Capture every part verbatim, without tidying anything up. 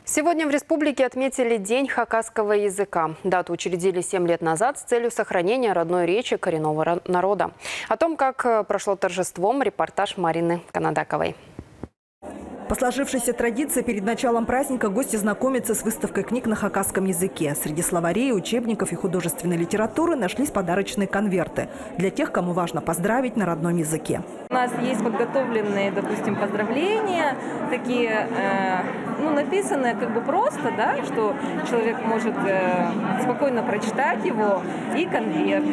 Сегодня в республике отметили День хакасского языка. Дату учредили семь лет назад с целью сохранения родной речи коренного ра-, народа. О том, как, э, прошло торжество, репортаж Марины Канадаковой. По сложившейся традиции перед началом праздника гости знакомятся с выставкой книг на хакасском языке. Среди словарей, учебников и художественной литературы нашлись подарочные конверты для тех, кому важно поздравить на родном языке. У нас есть подготовленные, допустим, поздравления, такие, э, ну, написанные как бы просто, да, что человек может, э, спокойно прочитать его, и конверт.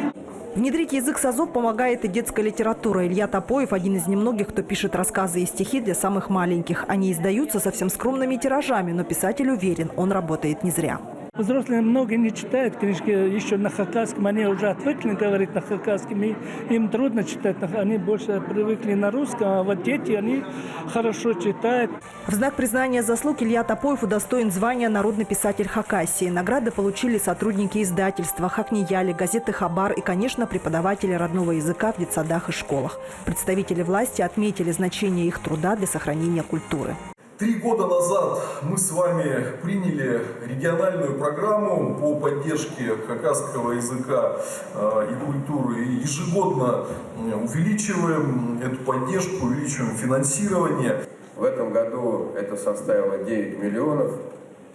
Внедрить язык с азов помогает и детская литература. Илья Топоев — один из немногих, кто пишет рассказы и стихи для самых маленьких. Они издаются совсем скромными тиражами, но писатель уверен, он работает не зря. Взрослые многие не читают книжки ещё на хакасском, они уже отвыкли говорить на хакасском, и им трудно читать, на- они больше привыкли на русском, а вот дети, они хорошо читают. В знак признания заслуг Илья Топоев удостоен звания «Народный писатель Хакасии». Награды получили сотрудники издательства «Хакнияли», газеты «Хабар» и, конечно, преподаватели родного языка в детсадах и школах. Представители власти отметили значение их труда для сохранения культуры. Три года назад мы с вами приняли региональную программу по поддержке хакасского языка, э, и культуры. И ежегодно, м, увеличиваем эту поддержку, увеличиваем финансирование. В этом году это составило девять миллионов.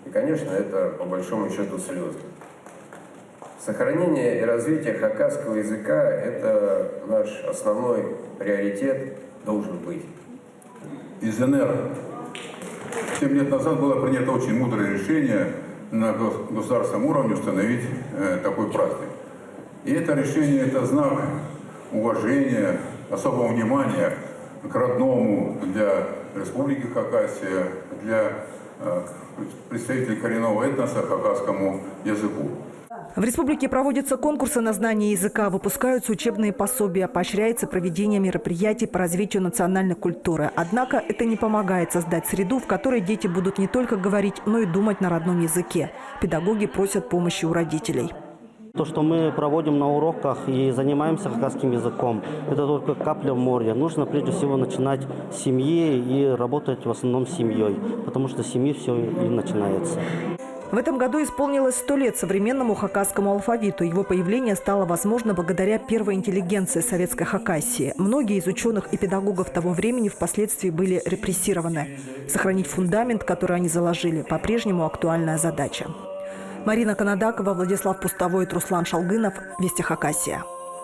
И, конечно, это, по большому счёту, слёзы. Сохранение и развитие хакасского языка — это наш основной приоритет, должен быть. Из Н Р семь лет назад было принято очень мудрое решение на гос- государственном уровне установить, э, такой праздник. И это решение — это знак уважения, особого внимания к родному для Республики Хакасия, для, э, представителей коренного этноса, хакасскому языку. В республике проводятся конкурсы на знание языка, выпускаются учебные пособия, поощряется проведение мероприятий по развитию национальной культуры. Однако это не помогает создать среду, в которой дети будут не только говорить, но и думать на родном языке. Педагоги просят помощи у родителей. То, что мы проводим на уроках и занимаемся хакасским языком, это только капля в море. Нужно прежде всего начинать с семьи и работать в основном с семьей, потому что с семьи всё и начинается. В этом году исполнилось сто лет современному хакасскому алфавиту. Его появление стало возможно благодаря первой интеллигенции Советской Хакасии. Многие из учёных и педагогов того времени впоследствии были репрессированы. Сохранить фундамент, который они заложили, по-прежнему актуальная задача. Марина Канадакова, Владислав Пустовоит, Руслан Шалгынов, «Вести Хакасия».